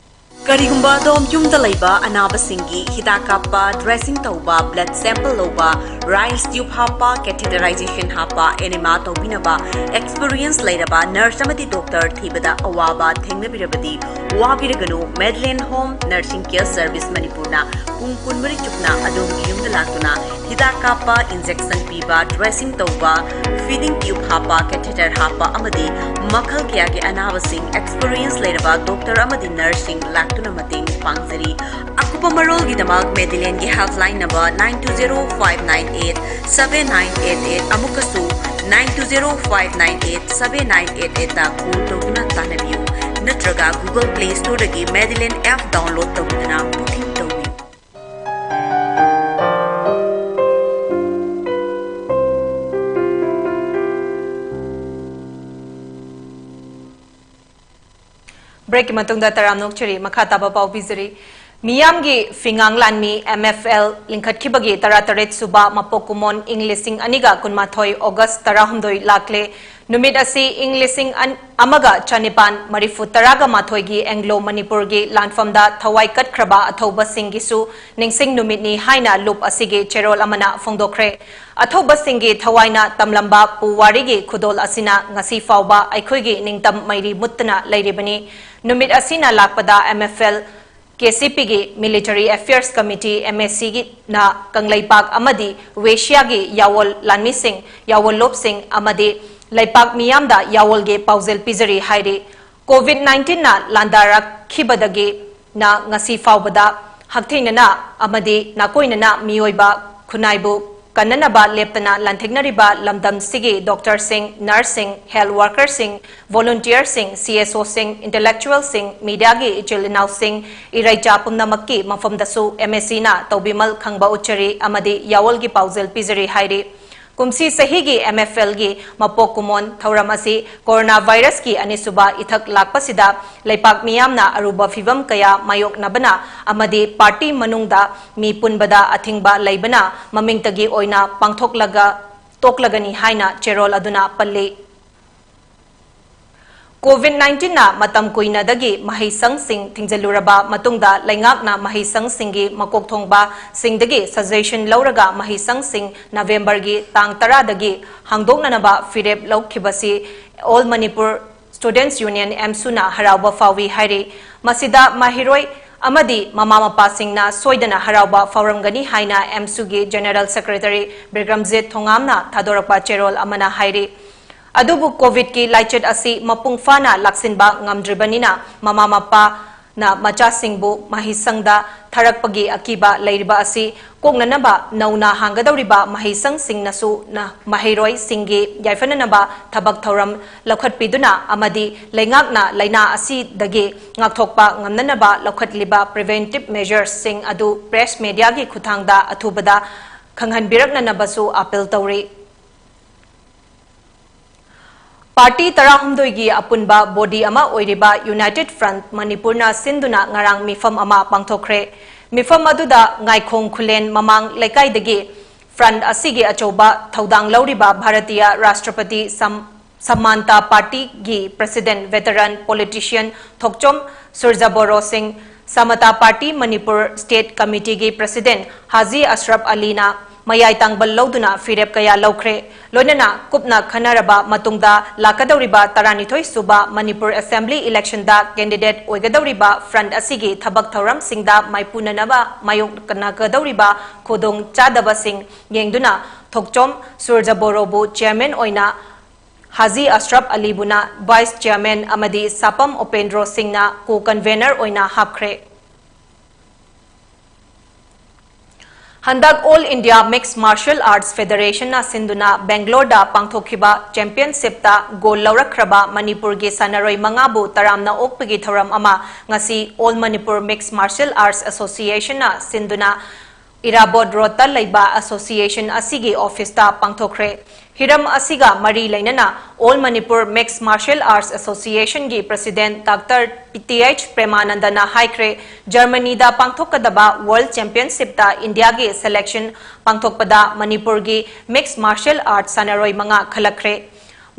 ꯀꯔꯤꯒꯨꯝꯕ ꯑꯗꯣꯝ ꯌꯨꯝꯗ ꯂꯩꯕ ꯑꯅꯥꯕꯁꯤꯡꯒꯤ ꯍꯤꯗꯥꯛ ꯀꯥꯞꯄ, dressing ꯇꯧꯕ, blood sample ꯂꯧꯕ, Ryle's tube ꯍꯥꯞꯄ, catheterization ꯍꯥꯞꯄ, enema ꯇꯧꯕꯤꯅꯕ experience ꯂꯩꯔꯕ nurse ꯑꯃꯗꯤ doctor ꯊꯤꯕꯗ ꯑꯋꯥꯕ ꯊꯦꯡꯅꯕꯤꯔꯕꯗꯤ, ꯋꯥꯕꯤꯔꯒꯅꯨ꯫ Madeline Home Nursing Care Service ꯃꯅꯤꯄꯨꯔꯅ ꯄꯨꯡ ꯀꯨꯟꯃꯔꯤ ꯆꯨꯞꯅ ꯑꯗꯣꯝꯒꯤ ꯌꯨꯝꯗ ꯂꯥꯛꯇꯨꯅ ꯍꯤꯗꯥꯛ ꯀꯥꯞꯄ, injection ꯄꯤꯕ, dressing ꯇꯧꯕ, feeding tube ꯍꯥꯞꯄ, catheter ꯍꯥꯞꯄ ꯑꯃꯗꯤ ꯃꯈꯜ ꯀꯌꯥꯒꯤ ꯑꯅꯥꯕꯁꯤꯡ experience ꯂꯩꯔꯕ doctor ꯑꯃꯗꯤ nurseꯁꯤꯡ ꯂꯥꯛꯇꯨꯅ ꯃꯇꯦꯡ ꯄꯥꯡꯖꯔꯤ꯫ ꯑꯀꯨꯞꯄ ꯃꯔꯣꯜꯒꯤꯗꯃꯛ Madelineꯒꯤ helpline number nine two zero five nine eight seven nine eight eight, ꯑꯃꯨꯛꯀꯁꯨ nine two zero five nine eight seven nine eight eightꯇ call ꯇꯧꯗꯨꯅ ꯇꯥꯟꯅꯕꯤꯌꯨ, ꯅꯠꯇ꯭ꯔꯒ Google Play Storeꯗꯒꯤ Madeline app download ꯇꯧꯗꯨꯅ booking ꯇꯧꯕꯤꯌꯨ꯫ Breakꯀꯤ ꯃꯇꯨꯡꯗ ꯇꯔꯥꯝꯅ ꯑꯣꯛꯆꯔꯤ꯫ ꯃꯈꯥ ꯇꯥꯕ ꯄꯥꯎ ꯄꯤꯖꯔꯤ꯫ ꯃꯤꯌꯥꯝꯒꯤ ꯐꯤꯉꯥꯡ ꯂꯥꯟꯃꯤ, M F L, ꯂꯤꯡꯈꯠꯈꯤꯕꯒꯤ ꯇꯔꯥꯇꯔꯦꯠ ꯁꯨꯕ ꯃꯄꯣꯛ ꯀꯨꯝꯑꯣꯟ ꯏꯪ ꯂꯤꯁꯤꯡ ꯑꯅꯤꯒ ꯀꯨꯟꯃꯥꯊꯣꯏ August ꯇꯔꯥꯍꯨꯝꯗꯣꯏ ꯂꯥꯛꯂꯦ꯫ ꯅꯨꯃꯤꯠ ꯑꯁꯤ ꯏꯪ ꯂꯤꯁꯤꯡ ꯑꯃꯒ ꯆꯅꯤꯄꯥꯟ ꯃꯔꯤꯐꯨ ꯇꯔꯥꯒ ꯃꯥꯊꯣꯏꯒꯤ Anglo ꯃꯅꯤꯄꯨꯔꯒꯤ ꯂꯥꯟꯐꯝꯗ ꯊꯋꯥꯏ ꯀꯠꯈ꯭ꯔꯕ ꯑꯊꯧꯕꯁꯤꯡꯒꯤꯁꯨ ꯅꯤꯡꯁꯤꯡ ꯅꯨꯃꯤꯠꯅꯤ ꯍꯥꯏꯅ ꯂꯨꯞ ꯑꯁꯤꯒꯤ ꯆꯦꯔꯣꯜ ꯑꯃꯅ ꯐꯣꯡꯗꯣꯛꯈ꯭ꯔꯦ꯫ ꯑꯊꯧꯕꯁꯤꯡꯒꯤ ꯊꯋꯥꯏꯅ ꯇꯝꯂꯝꯕ ꯄꯨꯋꯥꯔꯤꯒꯤ ꯈꯨꯗꯣꯜ ꯑꯁꯤꯅ ꯉꯁꯤ ꯐꯥꯎꯕ ꯑꯩꯈꯣꯏꯒꯤ ꯅꯤꯡꯇꯝ ꯃꯩꯔꯤ ꯃꯨꯠꯇꯅ ꯂꯩꯔꯤꯕꯅꯤ꯫ ꯅꯨꯃꯤꯠ ꯑꯁꯤꯅ ꯂꯥꯛꯄꯗ M F L K C ꯄꯤꯒꯤ Military Affairs Committee, M A C ꯒꯤꯅ Kangleipak ꯑꯃꯗꯤ ꯋꯦꯁꯤꯌꯥꯒꯤ ꯌꯥꯋꯣꯜ ꯂꯥꯟꯃꯤꯁꯤꯡ, ꯌꯥꯋꯣꯜꯂꯣꯞꯁꯤꯡ ꯑꯃꯗꯤ ꯂꯩꯄꯥꯛ ꯃꯤꯌꯥꯝꯗ ꯌꯥꯋꯣꯜꯒꯤ ꯄꯥꯎꯖꯦꯜ ꯄꯤꯖꯔꯤ ꯍꯥꯏꯔꯤ꯫ COVID nineteen ꯅ ꯂꯥꯟꯗꯥꯔꯛꯈꯤꯕꯗꯒꯤꯅ ꯉꯁꯤ ꯐꯥꯎꯕꯗ ꯍꯛꯊꯦꯡꯅꯅ ꯑꯃꯗꯤ ꯅꯥꯀꯣꯏꯅꯅ ꯃꯤꯑꯣꯏꯕ ꯈꯨꯟꯅꯥꯏꯕꯨ ꯀꯟꯅꯅꯕ ꯂꯦꯞꯇꯅ ꯂꯥꯟꯊꯦꯡꯅꯔꯤꯕ ꯂꯝꯗꯝꯁꯤꯒꯤ doctor ꯁꯤꯡ, nurse ꯁꯤꯡ, health worker ꯁꯤꯡ, volunteer ꯁꯤꯡ, C S O ꯁꯤꯡ, intellectual ꯁꯤꯡ, media ꯒꯤ ꯏꯆꯤꯜ ꯏꯅꯥꯎꯁꯤꯡ, ꯏꯔꯩꯆꯥ ꯄꯨꯝꯅꯃꯛꯀꯤ ꯃꯐꯝꯗꯁꯨ M A C ꯅ ꯇꯧꯕꯤꯃꯜ ꯈꯪꯕ ꯎꯠꯆꯔꯤ ꯑꯃꯗꯤ ꯌꯥꯋꯣꯜꯒꯤ ꯄꯥꯎꯖꯦꯜ ꯄꯤꯖꯔꯤ ꯍꯥꯏꯔꯤ꯫ ꯀꯨꯝꯁꯤ ꯆꯍꯤꯒꯤ M F L ꯒꯤ ꯃꯄꯣꯛ ꯀꯨꯝꯑꯣꯟ ꯊꯧꯔꯝ ꯑꯁꯤ coronavirus ꯀꯤ ꯑꯅꯤꯁꯨꯕ ꯏꯊꯛ ꯂꯥꯛꯄꯁꯤꯗ ꯂꯩꯄꯥꯛ ꯃꯤꯌꯥꯝꯅ ꯑꯔꯨꯕ ꯐꯤꯚꯝ ꯀꯌꯥ ꯃꯥꯌꯣꯛꯅꯕꯅ ꯑꯃꯗꯤ party ꯃꯅꯨꯡꯗ ꯃꯤ ꯄꯨꯟꯕꯗ ꯑꯊꯤꯡꯕ ꯂꯩꯕꯅ ꯃꯃꯤꯡꯇꯒꯤ ꯑꯣꯏꯅ ꯄꯥꯡꯊꯣꯛꯂꯒ ꯇꯣꯛꯂꯒꯅꯤ ꯍꯥꯏꯅ ꯆꯦꯔꯣꯜ ꯑꯗꯨꯅ ꯄꯜꯂꯤ꯫ COVID nineteen ꯅ ꯃꯇꯝ ꯀꯨꯏꯅꯗꯒꯤ ꯃꯍꯩꯁꯪꯁꯤꯡ ꯊꯤꯡꯖꯤꯜꯂꯨꯔꯕ ꯃꯇꯨꯡꯗ ꯂꯩꯉꯥꯛꯅ ꯃꯍꯩꯁꯪꯁꯤꯡꯒꯤ ꯃꯀꯣꯛ ꯊꯣꯡꯕꯁꯤꯡꯗꯒꯤ suggestion ꯂꯧꯔꯒ ꯃꯍꯩꯁꯪꯁꯤꯡ November ꯒꯤ ꯇꯥꯡ ꯇꯔꯥꯗꯒꯤ ꯍꯥꯡꯗꯣꯛꯅꯅꯕ ꯐꯤꯔꯦꯞ ꯂꯧꯈꯤꯕꯁꯤ All Manipur Students Union, AMSU ꯅ ꯍꯔꯥꯎꯕ ꯐꯥꯎꯏ ꯍꯥꯏꯔꯤ꯫ ꯃꯁꯤꯗ ꯃꯍꯩꯔꯣꯏ ꯑꯃꯗꯤ ꯃꯃꯥ ꯃꯄꯥꯁꯤꯡꯅ ꯁꯣꯏꯗꯅ ꯍꯔꯥꯎꯕ ꯐꯥꯎꯔꯝꯒꯅꯤ ꯍꯥꯏꯅ AMSU ꯒꯤ General Secretary ꯕꯤꯀ꯭ꯔꯝꯖꯤꯠ ꯊꯣꯉꯥꯝꯅ ꯊꯥꯗꯣꯔꯛꯄ ꯆꯦꯔꯣꯜ ꯑꯃꯅ ꯍꯥꯏꯔꯤ꯫ ꯑꯗꯨꯕꯨ COVID ꯀꯤ ꯂꯥꯏꯆꯠ ꯑꯁꯤ ꯃꯄꯨꯡ ꯐꯥꯅ ꯂꯥꯛꯁꯤꯟꯕ ꯉꯝꯗ꯭ꯔꯤꯕꯅꯤꯅ ꯃꯃꯥ ꯃꯄꯥꯅ ꯃꯆꯥꯁꯤꯡꯕꯨ ꯃꯍꯩꯁꯪꯗ ꯊꯥꯔꯛꯄꯒꯤ ꯑꯀꯤꯕ ꯂꯩꯔꯤꯕ ꯑꯁꯤ ꯀꯣꯛꯅꯅꯕ ꯅꯧꯅ ꯍꯥꯡꯒꯗꯧꯔꯤꯕ ꯃꯍꯩꯁꯪꯁꯤꯡꯅꯁꯨ ꯅ-, ꯃꯍꯩꯔꯣꯏꯁꯤꯡꯒꯤ ꯌꯥꯏꯐꯅꯅꯕ ꯊꯕꯛ ꯊꯧꯔꯝ ꯂꯧꯈꯠꯄꯤꯗꯨꯅ ꯑꯃꯗꯤ ꯂꯩꯉꯥꯛꯅ ꯂꯥꯏꯅꯥ ꯑꯁꯤꯗꯒꯤ ꯉꯥꯛꯊꯣꯛꯄ ꯉꯝꯅꯅꯕ ꯂꯧꯈꯠꯂꯤꯕ preventive measures ꯁꯤꯡ ꯑꯗꯨ press media ꯒꯤ ꯈꯨꯠꯊꯥꯡꯗ ꯑꯊꯨꯕꯗ ꯈꯪꯍꯟꯕꯤꯔꯛꯅꯅꯕꯁꯨ appeal ꯇꯧꯔꯤ꯫ Party ꯇꯔꯥꯍꯨꯝꯗꯣꯏꯒꯤ ꯑꯄꯨꯟꯕ body ꯑꯃ ꯑꯣꯏꯔꯤꯕ United Front ꯃꯅꯤꯄꯨꯔꯅ ꯁꯤꯟꯗꯨꯅ ꯉꯔꯥꯡ ꯃꯤꯐꯝ ꯑꯃ ꯄꯥꯡꯊꯣꯛꯈ꯭ꯔꯦ꯫ ꯃꯤꯐꯝ ꯑꯗꯨꯗ ꯉꯥꯏꯈꯣꯡ ꯈꯨꯂꯦꯟ ꯃꯃꯥꯡ ꯂꯩꯀꯥꯏꯗꯒꯤ front ꯑꯁꯤꯒꯤ ꯑꯆꯧꯕ ꯊꯧꯗꯥꯡ ꯂꯧꯔꯤꯕ ꯚꯥꯔꯇꯤꯌ ꯔꯥꯁꯇ꯭ꯔꯄꯇꯤ ꯁꯝ-, ꯁꯝꯃꯥꯟꯇꯥ party ꯒꯤ president, veteran politician ꯊꯣꯛꯆꯣꯝ ꯁꯨꯔꯖꯥꯕꯣꯔꯣ ꯁꯤꯡ, ꯁꯃꯇꯥ party ꯃꯅꯤꯄꯨꯔ state committee ꯒꯤ president ꯍꯥꯖꯤ ꯑꯁꯔꯐ ꯑꯂꯤꯅ ꯃꯌꯥꯏ ꯇꯥꯡꯕꯜ ꯂꯧꯗꯨꯅ ꯐꯤꯔꯦꯞ ꯀꯌꯥ ꯂꯧꯈ꯭ꯔꯦ꯫ ꯂꯣꯏꯅꯅ ꯀꯨꯞꯅ ꯈꯟꯅꯔꯕ ꯃꯇꯨꯡꯗ ꯂꯥꯛꯀꯗꯧꯔꯤꯕ ꯇꯔꯥꯅꯤꯊꯣꯏ ꯁꯨꯕ ꯃꯅꯤꯄꯨꯔ Assembly election ꯗ candidate ꯑꯣꯏꯒꯗꯧꯔꯤꯕ front ꯑꯁꯤꯒꯤ ꯊꯕꯛ ꯊꯧꯔꯝꯁꯤꯡꯗ ꯃꯥꯏꯄꯨꯅꯅꯕ ꯃꯥꯌꯣꯛꯅꯒꯗꯧꯔꯤꯕ ꯈꯨꯗꯣꯡ ꯆꯥꯗꯕꯁꯤꯡ ꯌꯦꯡꯗꯨꯅ ꯊꯣꯛꯆꯣꯝ ꯁꯨꯔꯖ ꯕꯣꯔꯣꯕꯨ chairman ꯑꯣꯏꯅ ꯍꯥꯖꯤ ꯑꯁꯔꯐ ꯑꯂꯤꯕꯨꯅ vice chairman ꯑꯃꯗꯤ ꯁꯥꯄꯝ ꯎꯄꯦꯟꯗ꯭ꯔꯣ ꯁꯤꯡꯅ co-convener ꯑꯣꯏꯅ ꯍꯥꯞꯈ꯭ꯔꯦ꯫ ꯍꯟꯗꯛ All India Mixed Martial Arts Federation ꯅ ꯁꯤꯟꯗꯨꯅ ꯕꯦꯡꯒ꯭ꯂꯣꯔꯗ ꯄꯥꯡꯊꯣꯛꯈꯤꯕ championship ꯇ gold ꯂꯧꯔꯛꯈ꯭ꯔꯕ ꯃꯅꯤꯄꯨꯔꯒꯤ ꯁꯥꯟꯅꯔꯣꯏ ꯃꯉꯥꯕꯨ ꯇꯔꯥꯝꯅ ꯑꯣꯛꯄꯒꯤ ꯊꯧꯔꯝ ꯑꯃ ꯉꯁꯤ All Manipur Mixed Martial Arts Association ꯅ ꯁꯤꯟꯗꯨꯅ ꯏꯔꯥꯕꯣꯠ ꯔꯣꯗꯇ ꯂꯩꯕ association ꯑꯁꯤꯒꯤ office ꯇ ꯄꯥꯡꯊꯣꯛꯈ꯭ꯔꯦ꯫ ꯍꯤꯔꯝ ꯑꯁꯤꯒ ꯃꯔꯤ ꯂꯩꯅꯅ All Manipur Mixed Martial Arts Association ꯒꯤ president Doctor T H ꯄ꯭ꯔꯦꯃꯥꯅꯟꯗꯅ ꯍꯥꯏꯈ꯭ꯔꯦ, ꯖꯔꯃꯅꯤꯗ ꯄꯥꯡꯊꯣꯛꯀꯗꯕ World Championship ꯇ ꯏꯟꯗꯤꯌꯥꯒꯤ selection ꯄꯥꯡꯊꯣꯛꯄꯗ ꯃꯅꯤꯄꯨꯔꯒꯤ mixed martial arts ꯁꯥꯟꯅꯔꯣꯏ ꯃꯉꯥ ꯈꯜꯂꯛꯈ꯭ꯔꯦ꯫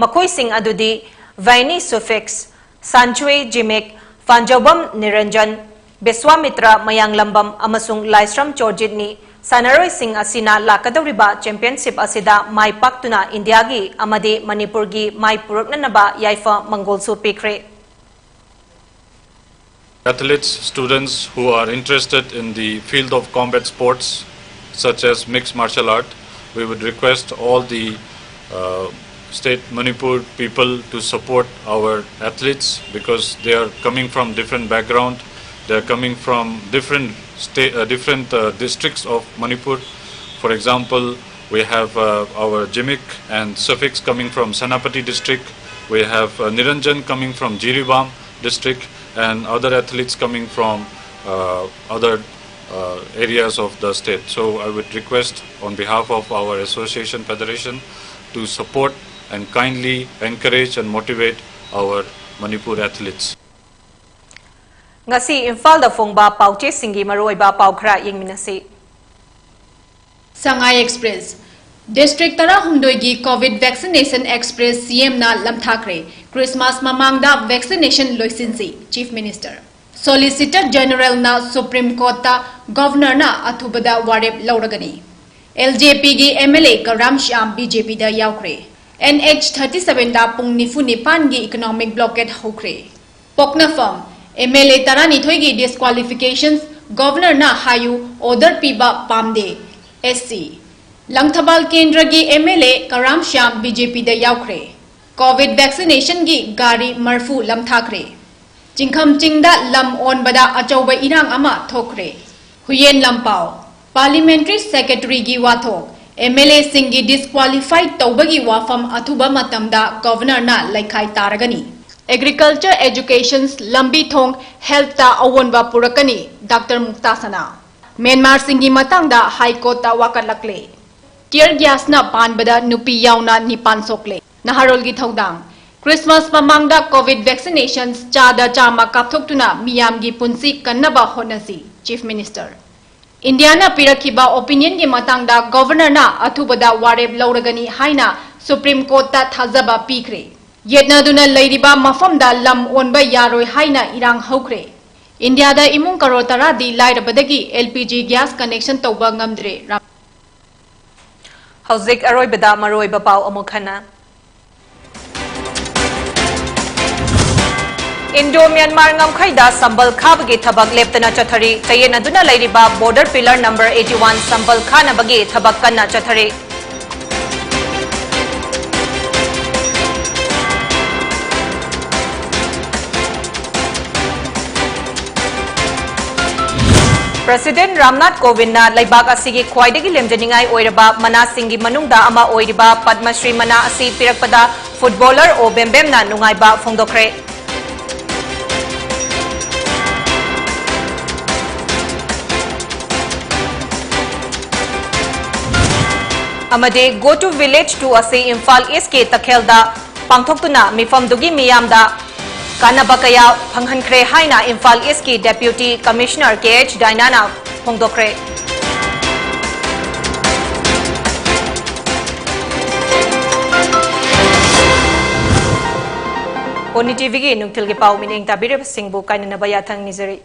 ꯃꯈꯣꯏꯁꯤꯡ ꯑꯗꯨꯗꯤ ꯚꯥꯏꯅꯤ ꯁꯨꯐꯤꯛꯁ, ꯁꯥꯟꯆꯨꯏ ꯖꯤꯃꯤꯛ, ꯐꯥꯟꯖꯧꯕꯝ ꯅꯤꯔꯟꯖꯟ, ꯕꯤꯁ꯭ꯋꯥꯃꯤꯇ꯭ꯔ ꯃꯌꯥꯡꯂꯝꯕꯝ ꯑꯃꯁꯨꯡ ꯂꯥꯏꯁ꯭ꯔꯝ ꯆꯣꯔꯖꯤꯠꯅꯤ꯫ ꯁꯥꯟꯅꯔꯣꯏꯁꯤꯡ ꯑꯁꯤꯅ ꯂꯥꯛꯀꯗꯧꯔꯤꯕ championship ꯑꯁꯤꯗ ꯃꯥꯏ ꯄꯥꯛꯇꯨꯅ ꯏꯟꯗꯤꯌꯥꯒꯤ ꯑꯃꯗꯤ ꯃꯅꯤꯄꯨꯔꯒꯤ ꯃꯥꯏ ꯄꯨꯔꯛꯅꯅꯕ ꯌꯥꯏꯐ ꯃꯪꯒꯣꯜꯁꯨ ꯄꯤꯈ꯭ꯔꯦ꯫ Athletes, students who are interested in the field of combat sports, such as mixed martial art, we would request all the uh, state Manipur people to support our athletes because they are coming from different background. They are coming from different state, uh, different uh, districts of Manipur. For example, we have uh, our Jimik and Sufix coming from Senapati district. We have uh, Niranjan coming from Jiribam district and other athletes coming from uh, other uh, areas of the state. So I would request on behalf of our association federation to support and kindly encourage and motivate our Manipur athletes. ꯉꯁꯤ ꯏꯝꯐꯥꯜꯗ ꯐꯣꯡꯕ ꯄꯥꯎꯆꯦꯁꯤꯡꯒꯤ ꯃꯔꯨꯑꯣꯏꯕ ꯄꯥꯎ ꯈꯔ ꯌꯦꯡꯃꯤꯟꯅꯁꯤ꯫ Sangai Express꯫ District ꯇꯔꯥꯍꯨꯝꯗꯣꯏꯒꯤ COVID vaccination express CM ꯅ ꯂꯝꯊꯥꯈ꯭ꯔꯦ꯫ Christmas ꯃꯃꯥꯡꯗ vaccination ꯂꯣꯏꯁꯤꯟꯁꯤ, Chief Minister꯫ Solicitor General ꯅ Supreme Court ꯇ Governor ꯅ ꯑꯊꯨꯕꯗ ꯋꯥꯔꯦꯞ ꯂꯧꯔꯒꯅꯤ꯫ ꯑꯦꯜ ꯖꯦ ꯄꯤꯒꯤ M L A Karam Shyam B J ꯄꯤꯗ ꯌꯥꯎꯈ꯭ꯔꯦ꯫ ꯑꯦꯟ ꯑꯩꯆ ꯊꯥꯔꯇꯤ ꯁꯚꯦꯟꯗ ꯄꯨꯡ ꯅꯤꯐꯨ ꯅꯤꯄꯥꯟꯒꯤ economic blockade ꯍꯧꯈ꯭ꯔꯦ꯫ ꯄꯣꯛꯅꯐꯝ, ꯑꯦꯝ ꯑꯦꯜ ꯑꯦ ꯇꯔꯥꯅꯤꯊꯣꯏꯒꯤ disqualifications, ꯒꯣꯚꯔꯅꯔꯅ ꯍꯥꯏꯌꯨ order ꯄꯤꯕ ꯄꯥꯝꯗꯦ, ꯑꯦꯁ ꯁꯤ꯫ ꯂꯪꯊꯕꯥꯜ ꯀꯦꯟꯗ꯭ꯔꯒꯤ M L A Karam Shyam B J ꯄꯤꯗ ꯌꯥꯎꯈ꯭ꯔꯦ꯫ Covid vaccinationꯒꯤ ꯒꯥꯔꯤ ꯃꯔꯐꯨ ꯂꯝꯊꯥꯈ꯭ꯔꯦ꯫ ꯆꯤꯡꯈꯝ ꯆꯤꯡꯗ ꯂꯝ ꯑꯣꯟꯕꯗ ꯑꯆꯧꯕ ꯏꯔꯥꯡ ꯑꯃ ꯊꯣꯛꯈ꯭ꯔꯦ꯫ ꯍꯨꯌꯦꯟ ꯂꯝꯄꯥꯎ, Parliamentary Secretaryꯒꯤ ꯋꯥꯊꯣꯛ, ꯑꯦꯝ ꯑꯦꯜ ꯑꯦꯁꯤꯡꯒꯤ disqualify ꯇꯧꯕꯒꯤ ꯋꯥꯐꯝ ꯑꯊꯨꯕ ꯃꯇꯝꯗ ꯒꯣꯚꯔꯅꯔꯅ ꯂꯩꯈꯥꯏ ꯇꯥꯔꯒꯅꯤ꯫ Agriculture, educations, ꯂꯝꯕꯤ ꯊꯣꯡ, healthꯇ ꯑꯑꯣꯟꯕ ꯄꯨꯔꯛꯀꯅꯤ, ꯗꯥꯛꯇꯔ ꯃꯨꯛꯇꯥ ꯁꯅꯥ꯫ ꯃ꯭ꯌꯥꯟꯃꯥꯔꯁꯤꯡꯒꯤ ꯃꯇꯥꯡꯗ ꯍꯥꯏ ꯀꯣꯔꯠꯇ ꯋꯥꯀꯠꯂꯛꯂꯦ꯫ Tear gasꯅ ꯄꯥꯟꯕꯗ ꯅꯨꯄꯤ ꯌꯥꯎꯅ ꯅꯤꯄꯥꯟ ꯁꯣꯛꯂꯦ꯫ ꯅꯍꯥꯔꯣꯜꯒꯤ ꯊꯧꯗꯥꯡ꯫ Christmas ꯃꯃꯥꯡꯗ Covid vaccinations ꯆꯥꯗ ꯆꯥꯝꯃ ꯀꯥꯞꯊꯣꯛꯇꯨꯅ ꯃꯤꯌꯥꯝꯒꯤ ꯄꯨꯟꯁꯤ ꯀꯟꯅꯕ ꯍꯣꯠꯅꯁꯤ, Chief Minister꯫ ꯏꯟꯗꯤꯌꯥꯅ ꯄꯤꯔꯛꯈꯤꯕ opinionꯒꯤ ꯃꯇꯥꯡꯗ ꯒꯣꯚꯔꯅꯔꯅ ꯑꯊꯨꯕꯗ ꯋꯥꯔꯦꯞ ꯂꯧꯔꯒꯅꯤ ꯍꯥꯏꯅ Supreme Courtꯇ ꯊꯥꯖꯕ ꯄꯤꯈ꯭ꯔꯦ꯫ ꯌꯦꯠꯅꯗꯨꯅ ꯂꯩꯔꯤꯕ ꯃꯐꯝꯗ ꯂꯝ ꯑꯣꯟꯕ ꯌꯥꯔꯣꯏ ꯍꯥꯏꯅ ꯏꯔꯥꯡ ꯍꯧꯈ꯭ꯔꯦ꯫ ꯏꯟꯗꯤꯌꯥꯗ ꯏꯃꯨꯡ ꯀꯔꯣꯔ ꯇꯔꯥꯗꯤ ꯂꯥꯏꯔꯕꯗꯒꯤ L P G gas connection ꯇꯧꯕ ꯉꯝꯗ꯭ꯔꯦ꯫ ꯍꯧꯖꯤꯛ ꯑꯔꯣꯏꯕꯗ ꯃꯔꯨꯑꯣꯏꯕ ꯄꯥꯎ ꯑꯃꯨꯛ ꯍꯟꯅ꯫ ꯏꯟꯗꯣ ꯃ꯭ꯌꯥꯟꯃꯥꯔ ꯉꯝꯈꯩꯗ ꯁꯝꯕꯜ ꯈꯥꯕꯒꯤ ꯊꯕꯛ ꯂꯦꯞꯇꯅ ꯆꯠꯊꯔꯤ꯫ ꯆꯌꯦꯠꯅꯗꯨꯅ ꯂꯩꯔꯤꯕ border pillar number eighty one ꯁꯝꯕꯜ ꯈꯥꯅꯕꯒꯤ ꯊꯕꯛ ꯀꯟꯅ ꯆꯠꯊꯔꯤ꯫ President ꯔꯥꯝꯅꯥꯊ ꯀꯣꯕꯤꯟꯗꯅ ꯂꯩꯕꯥꯛ ꯑꯁꯤꯒꯤ ꯈ꯭ꯋꯥꯏꯗꯒꯤ ꯂꯦꯝꯖꯅꯤꯡꯉꯥꯏ ꯑꯣꯏꯔꯕ ꯃꯅꯥꯁꯤꯡꯒꯤ ꯃꯅꯨꯡꯗ ꯑꯃ ꯑꯣꯏꯔꯤꯕ ꯄꯗꯃ ꯁ꯭ꯔꯤ ꯃꯅꯥ ꯑꯁꯤ ꯄꯤꯔꯛꯄꯗ footballer ꯑꯣ ꯕꯦꯝꯕꯦꯝꯅ ꯅꯨꯡꯉꯥꯏꯕ ꯐꯣꯡꯗꯣꯛꯈ꯭ꯔꯦ꯫ ꯑꯃꯗꯤ Go to Village two ꯑꯁꯤ ꯏꯝꯐꯥꯜ ꯏꯁꯀꯤ ꯇꯈꯦꯜꯗ ꯄꯥꯡꯊꯣꯛꯇꯨꯅ ꯃꯤꯐꯝꯗꯨꯒꯤ ꯃꯤꯌꯥꯝꯗ ꯀꯥꯟꯅꯕ ꯀꯌꯥ ꯐꯪꯍꯟꯈ꯭ꯔꯦ ꯍꯥꯏꯅ ꯏꯝꯐꯥꯜ ꯏꯁꯀꯤ Deputy Commissioner K H ꯗꯥꯏꯅꯥꯅ ꯐꯣꯡꯗꯣꯛꯈ꯭ꯔꯦ꯫ ꯄꯣꯅꯤ ꯇꯤꯚꯤꯒꯤ ꯅꯨꯡꯊꯤꯜꯒꯤ ꯄꯥꯎ ꯃꯤꯠꯌꯦꯡ ꯇꯥꯕꯤꯔꯤꯕꯁꯤꯡꯕꯨ ꯀꯥꯏꯅꯅꯕ ꯌꯥꯊꯪ ꯅꯤꯖꯔꯤ꯫